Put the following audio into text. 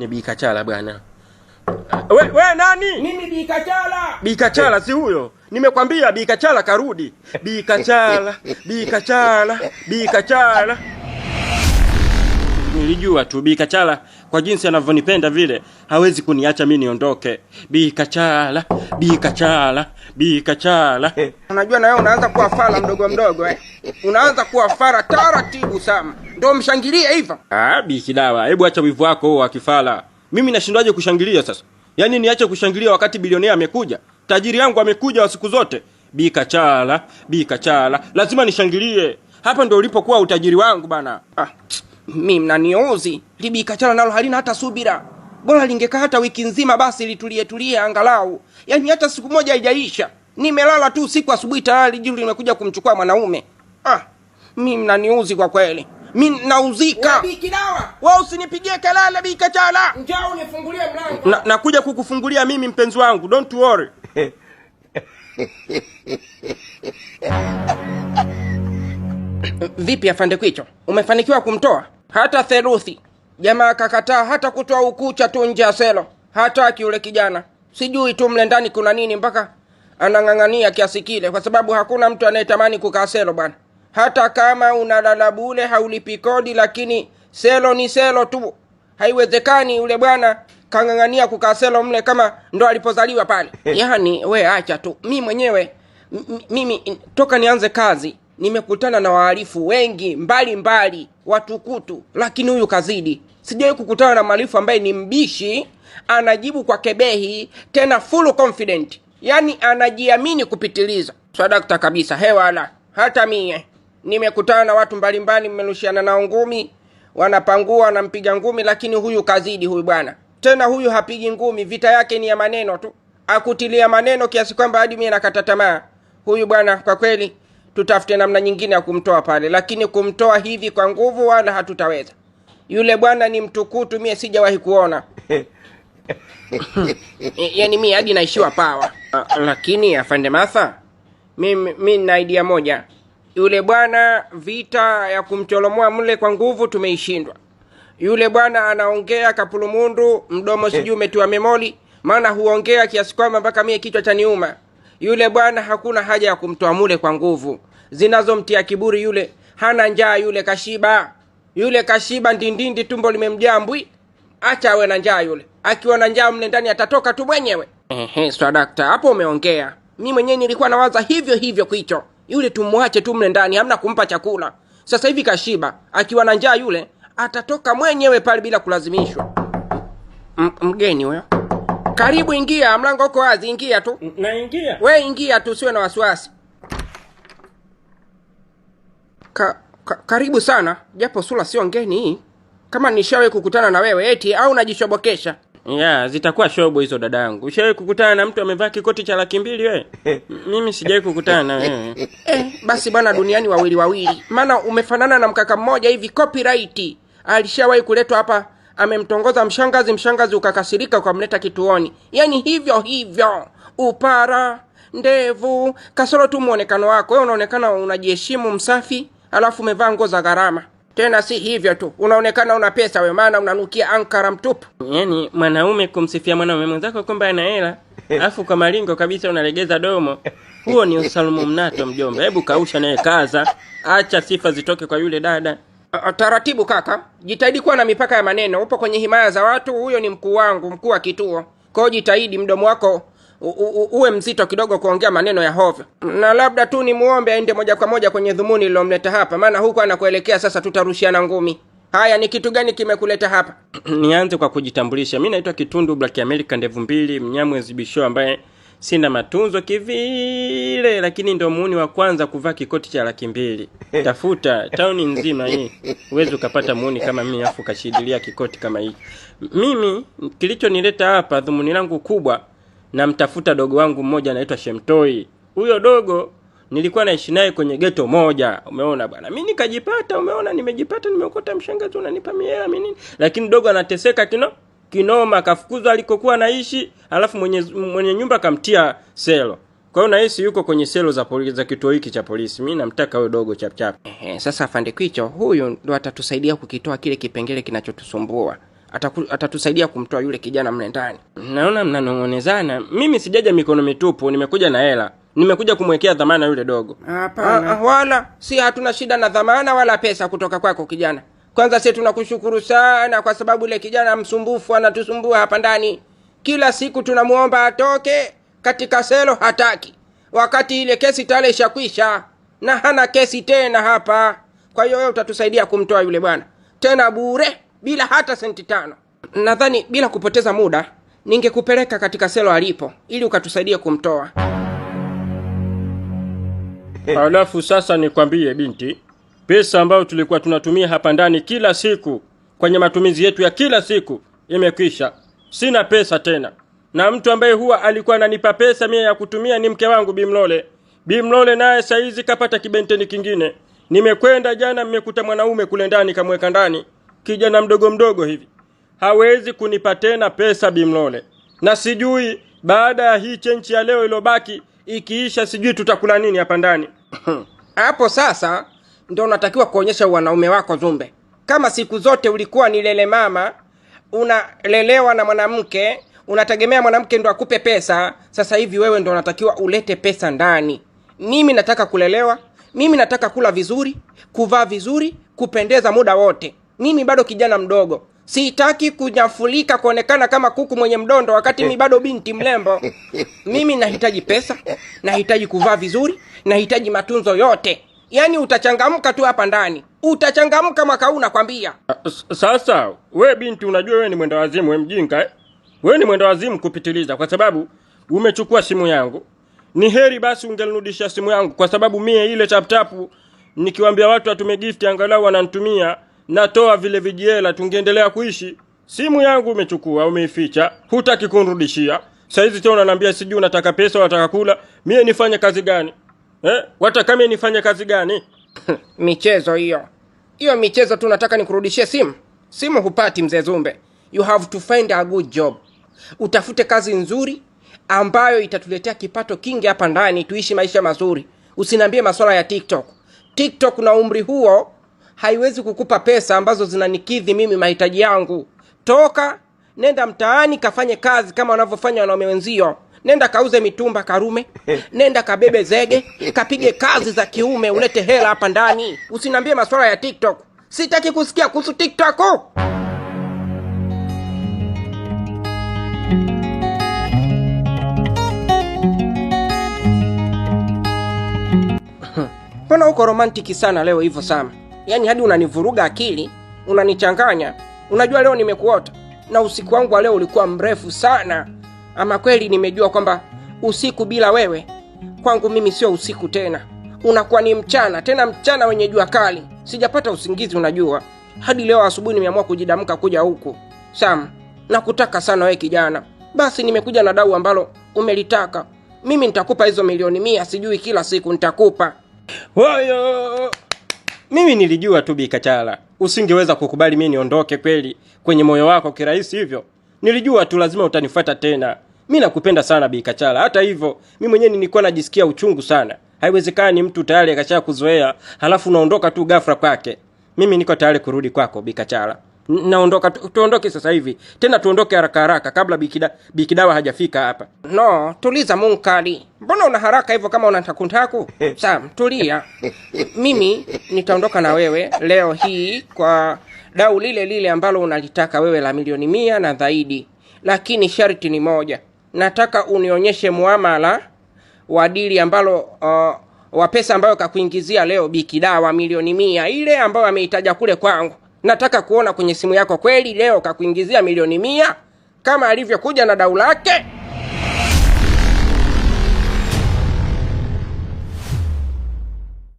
Ni Bikachala bwana. We nani? Mimi Bikachala. Bikachala si huyo. Nimekwambia Bikachala karudi. Bikachala, Bikachala, Bikachala. Nilijua tu Bikachala kwa jinsi anavyonipenda vile hawezi kuniacha mimi niondoke. Bikachala, Bikachala, Bikachala. Unajua na wewe unaanza kuwa fala mdogo mdogo eh. Unaanza kuwa fala taratibu sana. Ndio mshangilie hivyo. Ah, Bikidawa, hebu acha wivu wako huo wa kifala. Mimi nashindwaje kushangilia sasa? Yaani niache kushangilia wakati bilionea amekuja? Tajiri yangu amekuja wa siku zote. Bikachala, Bikachala, lazima nishangilie. Hapa ndio ulipokuwa utajiri wangu bana. Ah, mimi mnaniuzi. Libikachala nalo halina hata subira. Bora lingekaa hata wiki nzima basi litulie tulie angalau. Yaani hata siku moja haijaisha. Nimelala tu usiku, asubuhi tayari jivu limekuja kumchukua mwanaume. Ah, mimi mnaniuzi kwa kweli. Mimi nauzika. Bikidawa, Wewe usinipigie kelele Bikachala. njoo unifungulie mlango. Nakuja kukufungulia mimi mpenzi wangu, don't worry. Vipi afande Kwicho, umefanikiwa kumtoa? Hata theluthi. Jamaa kakataa hata kutoa ukucha tu nje ya selo. Hataki yule kijana. Sijui tu mle ndani kuna nini mpaka anang'ang'ania kiasi kile, kwa sababu hakuna mtu anayetamani kukaa selo bwana. Hata kama unalala bure haulipi kodi, lakini selo ni selo tu. Haiwezekani yule bwana kang'ang'ania kukaa selo mle kama ndo alipozaliwa pale. Yaani we acha tu. Mi mwenyewe mimi toka nianze kazi nimekutana na wahalifu wengi mbali mbali watukutu, lakini huyu kazidi. Sijawahi kukutana na mhalifu ambaye ni mbishi, anajibu kwa kebehi, tena full confident, yaani anajiamini kupitiliza. Swadakta kabisa, hewala. Hata mie nimekutana na watu mbalimbali, mmerushiana nao ngumi, wanapangua, wanampiga ngumi, lakini huyu kazidi huyu bwana. Tena huyu hapigi ngumi, vita yake ni ya maneno tu, akutilia maneno kiasi kwamba hadi mie nakata tamaa. Huyu bwana kwa kweli tutafute namna nyingine ya kumtoa pale, lakini kumtoa hivi kwa nguvu wala hatutaweza. Yule bwana ni mtukutu, mie sijawahi kuona. Yaani mie hadi naishiwa pawa. Lakini afande Martha, mimi nina idea moja. Yule bwana vita ya kumcholomoa mle kwa nguvu tumeishindwa. Yule bwana anaongea kapulumundu, mdomo sijui umetiwa memoli, maana huongea kiasi kwamba mpaka mie kichwa chaniuma. Yule bwana hakuna haja ya kumtoa mule kwa nguvu zinazomtia kiburi. Yule hana njaa, yule kashiba. Yule kashiba ndindindi, tumbo limemjaa mbwi. Acha awe na njaa yule. Akiwa na njaa mle ndani atatoka tu mwenyewe. Ehe, swadakta, hapo umeongea. Mimi mwenyewe nilikuwa nawaza hivyo hivyo Kwicho. Yule tumwache tu mle ndani, hamna kumpa chakula. Sasa hivi kashiba, akiwa na njaa yule atatoka mwenyewe pale bila kulazimishwa. Mgeni huyo. Karibu, ingia, mlango uko wazi, ingia tu. Naingia. We ingia tu, usiwe na wasiwasi. Karibu sana, japo sura sio ngeni hii. Kama nishawahi kukutana na wewe eti au unajishobokesha? Ya, zitakuwa shobo hizo dadangu. Ushawahi kukutana na mtu amevaa kikoti cha 200,000 wewe? Mimi sijawahi kukutana na wewe. Basi bwana, duniani wawili wawili. Maana umefanana na mkaka mmoja hivi copyright. Alishawahi kuletwa hapa, amemtongoza mshangazi, mshangazi ukakasirika ukamleta kituoni. Yaani hivyo hivyo. Upara, ndevu, kasoro tu muonekano wako. Wewe unaonekana unajiheshimu, msafi, alafu umevaa nguo za gharama. Tena si hivyo tu, unaonekana una pesa wewe, maana unanukia ankara mtupu. Yaani mwanaume kumsifia mwanaume mwenzako kwamba ana hela, alafu kwa maringo kabisa unalegeza domo. Huo ni usalumu mnato mjomba. Hebu kausha naye kaza. Acha sifa zitoke kwa yule dada. Taratibu kaka, jitahidi kuwa na mipaka ya maneno. Upo kwenye himaya za watu, huyo ni mkuu wangu, mkuu wa kituo. Kwa hiyo jitahidi mdomo wako uwe mzito kidogo kuongea maneno ya hovyo. Na labda tu ni muombe aende moja kwa moja kwenye dhumuni lilomleta hapa, maana huko anakuelekea sasa tutarushiana ngumi. Haya, ni kitu gani kimekuleta hapa? Nianze kwa kujitambulisha. Mimi naitwa Kitundu Black America, ndevu mbili, Mnyamwezi Bisho ambaye sina matunzo kivile, lakini ndo muuni wa kwanza kuvaa kikoti cha 200,000. Tafuta tauni nzima hii, uweze ukapata muuni kama mimi afu kashidilia kikoti kama hiki. Mimi kilichonileta hapa, dhumuni langu kubwa, namtafuta dogo wangu mmoja anaitwa Shemtoi. Huyo dogo nilikuwa naishi naye kwenye ghetto moja. Umeona bwana, mimi nikajipata, umeona nimejipata, nimeokota mshangazi unanipa mihela mimi nini. Lakini dogo anateseka kinoma, kafukuzwa alikokuwa anaishi, alafu mwenye nyumba kamtia selo. Kwa hiyo nahisi yuko kwenye selo za polisi, za kituo hiki cha polisi. Mimi namtaka huyo dogo chap chap. Sasa afande Kwicho, huyu ndo atatusaidia kukitoa kile kipengele kinachotusumbua. Atatusaidia kumtoa yule kijana mle ndani. Naona mnanong'onezana. Mimi sijaja mikono mitupu, nimekuja na hela. Nimekuja kumwekea dhamana yule dogo. Hapana. Wala si hatuna shida na dhamana wala pesa kutoka kwako kijana. Kwanza sisi tunakushukuru sana kwa sababu yule kijana msumbufu anatusumbua hapa ndani. Kila siku tunamuomba atoke katika selo, hataki. Wakati ile kesi tayari ishakwisha na hana kesi tena hapa. Kwa hiyo wewe utatusaidia kumtoa yule bwana tena bure, bila hata senti 5. Nadhani bila kupoteza muda ningekupeleka katika selo alipo ili ukatusaidia kumtoa. Alafu sasa nikwambie binti, pesa ambayo tulikuwa tunatumia hapa ndani kila siku kwenye matumizi yetu ya kila siku imekwisha. Sina pesa tena. Na mtu ambaye huwa alikuwa ananipa pesa mie ya kutumia ni mke wangu Bimlole. Bimlole naye saizi kapata kibenteni kingine. Nimekwenda jana nimekuta mwanaume kule ndani kamweka ndani, kijana mdogo mdogo hivi. Hawezi kunipa tena pesa Bimlole. Na sijui baada ya hii chenchi ya leo ilobaki ikiisha sijui tutakula nini hapa ndani. Hapo sasa ndio unatakiwa kuonyesha wanaume wako Zumbe. Kama siku zote ulikuwa ni lele mama, unalelewa na mwanamke, unategemea mwanamke ndo akupe pesa, sasa hivi wewe ndo unatakiwa ulete pesa ndani. Mimi nataka kulelewa, mimi nataka kula vizuri, kuvaa vizuri, kupendeza muda wote. Mimi bado kijana mdogo. Sitaki kunyafulika kuonekana kama kuku mwenye mdondo wakati mimi bado binti mlembo. Mimi nahitaji pesa, nahitaji kuvaa vizuri, nahitaji matunzo yote. Yaani utachangamka tu hapa ndani. Utachangamka mwaka huu nakwambia. Sasa we binti, unajua wewe ni mwenda wazimu, we mjinga eh? Wewe ni mwenda wazimu kupitiliza kwa sababu umechukua simu yangu. Ni heri basi ungelirudisha simu yangu kwa sababu mie ile tap tap nikiwaambia watu watume gift angalau wananitumia, natoa vile vijihela tungeendelea kuishi. Simu yangu umechukua, umeificha, hutaki kunirudishia. Saizi tena unaniambia sijui unataka pesa, unataka kula. Mie nifanye kazi gani? Wataka mie nifanye kazi gani? Michezo hiyo. Hiyo michezo tu nataka nikurudishie simu. Simu hupati mzee Zumbe. You have to find a good job. Utafute kazi nzuri ambayo itatuletea kipato kingi hapa ndani, tuishi maisha mazuri. Usiniambie masuala ya TikTok. TikTok na umri huo haiwezi kukupa pesa ambazo zinanikidhi mimi mahitaji yangu. Toka nenda mtaani kafanye kazi kama wanavyofanya wanaume wenzio. Nenda kauze mitumba Karume, nenda kabebe zege, kapige kazi za kiume ulete hela hapa ndani. Usiniambie masuala ya TikTok. Sitaki kusikia kuhusu TikTok. Mbona uko romantiki sana leo hivyo Sam? Yaani hadi unanivuruga akili, unanichanganya. Unajua leo nimekuota na usiku wangu wa leo ulikuwa mrefu sana. Ama kweli nimejua kwamba usiku bila wewe kwangu mimi sio usiku tena. Unakuwa ni mchana, tena mchana wenye jua kali. Sijapata usingizi unajua. Hadi leo asubuhi nimeamua kujidamka kuja huku. Sam, nakutaka sana wewe kijana. Basi nimekuja na dau ambalo umelitaka. Mimi nitakupa hizo milioni 100, sijui kila siku nitakupa. Wayo! Mimi nilijua tu Bikachala usingeweza kukubali mimi niondoke kweli kwenye moyo wako kirahisi hivyo. Nilijua tu lazima utanifuata tena. Mimi nakupenda sana Bikachala. Hata hivyo mimi mwenyewe nilikuwa najisikia uchungu sana. Haiwezekani mtu tayari akashakuzoea halafu unaondoka tu ghafla kwake. Mimi niko tayari kurudi kwako Bikachala. Naondoka, tuondoke sasa hivi. Tena tuondoke haraka haraka kabla Bikidawa hajafika hapa. No, tuliza munkali. Mbona una haraka hivyo kama unatakuntaku? Sam, tulia. Mimi nitaondoka na wewe leo hii kwa dau lile lile ambalo unalitaka wewe la milioni 100 na zaidi. Lakini sharti ni moja. Nataka unionyeshe muamala wa dili ambalo wa pesa ambayo kakuingizia leo Bikidawa milioni 100 ile ambayo ameitaja kule kwangu. Nataka kuona kwenye simu yako kweli leo kakuingizia milioni 100 kama alivyokuja na dau lake.